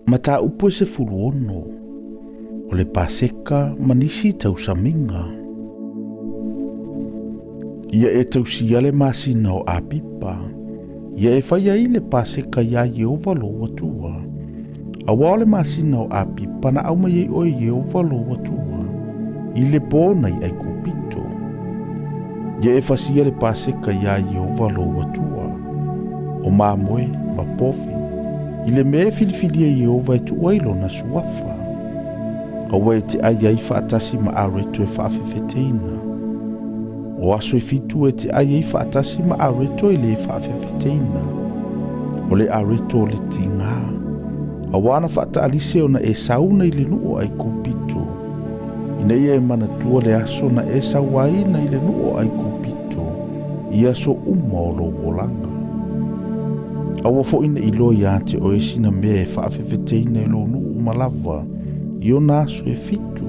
Mataupu e 16, o le Paseka ma nisi tausamiga. Ia e tausia le masina o Apipa, ia e faia ai le Paseka iā Ieova lou Atua. Auā o le masina o Apipa na aumai ai oe e Ieova lou Atua i le po na i Aikupito. Ia e fasia le Paseka iā Ieova lou Atua, o mamoe ma povi, i le mea e filifilia e Ieova e tuu ai lona suafa. Aua e te ai ai faatasi ma areto e faafefeteina. O aso e 7 e te ai ai faatasi ma areto e le faafefeteina. O le areto o le tigā, auā na faataalise ona e sauna i le nuu o Aikupito, ina ia e manatua le aso na e sau ai na i le nuu o Aikupito, i aso uma o lou olaga. Aua foi ne i iloa ia te oe sina mea e faafefeteina i lou nuu uma lava, i ona aso e 7.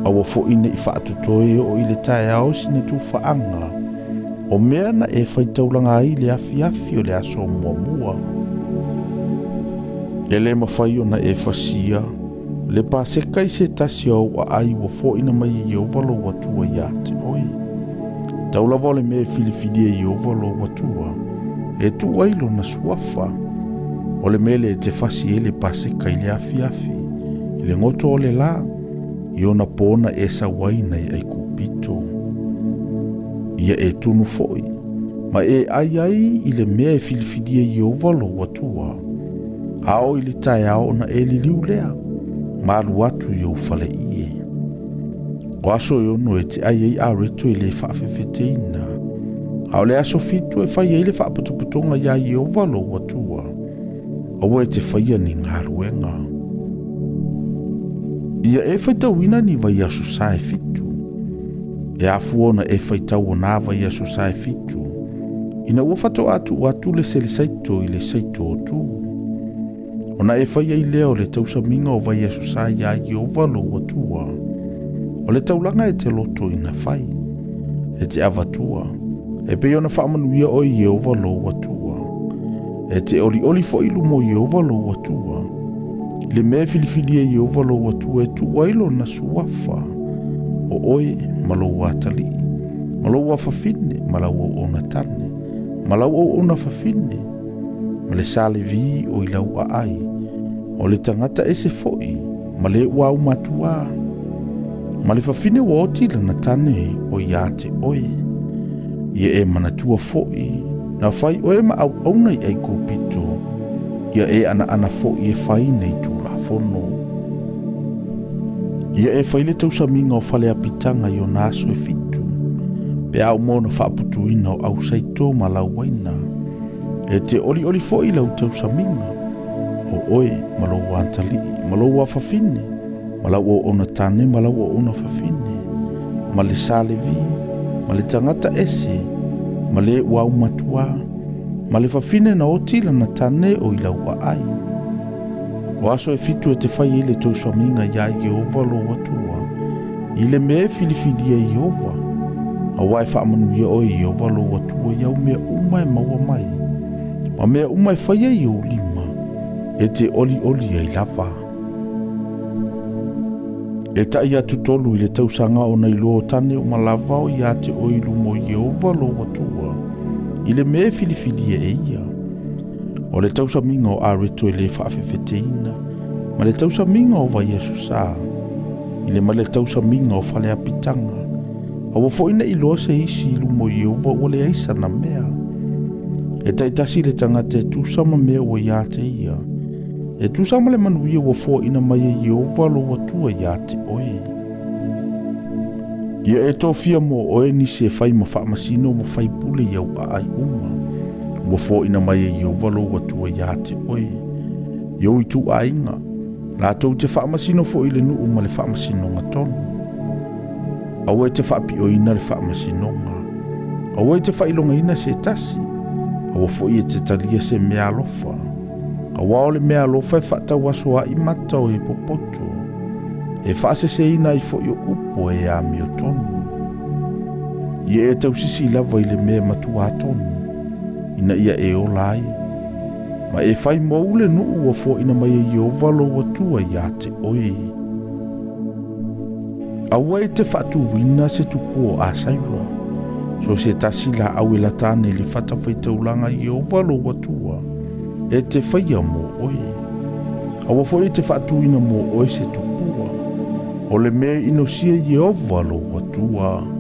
Aua foi ne i faatotoe e oo i le taeao sina tufaaga, o mea na e faitaulaga ai le afiafi o le aso muamua. E le mafai ona e fasia le Paseka i se tasi o au aai ua foaina mai e Ieova lou Atua ia te oe. Tau lava o le mea e filifilia e Ieova lou Atua, e tuu ai lona suafa. O le mea lea e te fasi ai le Paseka i le afiafi, i le goto o le lā, i ona po na e sau ai nai Aikupito. Ia e tunu foi, ma e ai ai i le mea e filifilia e Ieova lou Atua. A oo i le taeao ona e liliu lea, ma alu atu i ou faleie. O aso e 6 e te ai ai areto e le faafefeteina. A o le aso 7 e fai ai le faapotopotoga iā Ieova lou Atua. Aua e te faia ni galuega. Ia e faitauina ni vaiaso sa e 7. E afua ona e faitau o nā vaiaso sa e 7, ina ua faatoa tuu atu le selesaito i le saito o tu. Ona e fai ai lea o le tausamiga o vaiaso sa iā Ieova lou Atua. O le taulaga e te loto ina fai, e te avatua, e pei ona faamanuia oe Ieova lou Atua. E te olioli foi i luma o Ieova lou Atua, i le mea e filifilia e Ieova lou Atua e tuu ai lona suafa, o oe ma lou atalii, ma lou afafine, ma lau auauna tane, ma lau auauna fafine, ma le sa Levi o i lau aai, o le tagata ese foi, ma le ua aumatuā, ma le fafine ua oti lana tane o ia te oe. Ia e manatua foi, na fai oe ma auauna i Aikupito, ia e anaana foi e fai nei Tulafono. Ia e fai le tausamiga o fale apitaga i ona aso e 7, pe a uma ona faaputuina o ausaito ma lauaina. E te olioli foi lau tausamiga, o oe ma lou atalii, ma lou afafine, ma lau auauna tane ma lau auauna fafine, ma le sa Levi, ma le tagata ese, ma le ua aumatuā, ma le fafine na oti lana tane o i lau aai. O aso e 7 e te fai ai le tausamiga iā Ieova lou Atua, i le mea e filifilia e Ieova, auā e faamanuia oe e Ieova lou Atua i au mea uma e maua mai, ma mea uma e faia i ou lima, e te olioli ai lava. E tai atu 3 i le tausaga ona iloa o tane uma lava o ia te oe i luma o Ieova lou Atua, i le mea e filifilia e ia. O le tausamiga o areto e le faafefeteina, ma le tausamiga o vaiaso sa, i le ma le tausamiga o fale apitaga. Aua foi ne i iloa se isi i luma o Ieova ua leai sana mea. E taitasi le tagata e tusa ma mea ua ia te ia, e tusa ma le manuia ua foaina mai e Ieova lou Atua ia te oe. Ia e tofia mo oe nisi e fai ma faamasino ma faipule i au aai uma, ua foaina mai e Ieova lou Atua ia te oe, i ou ituaiga, latou te faamasino foi i le nuu ma le faamasinoga tonu. Aua e te faapioina le faamasinoga, aua e te faailogaina se tasi, aua foi e te talia se mea alofa, auā o le mea alofa e faatauasoaai mata o e popoto, e faaseseina ai foi o upu e amiotonu. Ia e tausisi lava i le mea matuā tonu, ina ia e ola ai, Ma e fai mou le nuu ua foaina mai e Ieova lou Atua ia te oe. Aua e te faatuina se tupua o Asaira, so o se tasi laau e lata ane i le fatafaitaulaga i Ieova lou Atua, e te faia mo oe. Aua foi e te faatuina mo oe se tupua, o le mea e inosia Ieova lou Atua.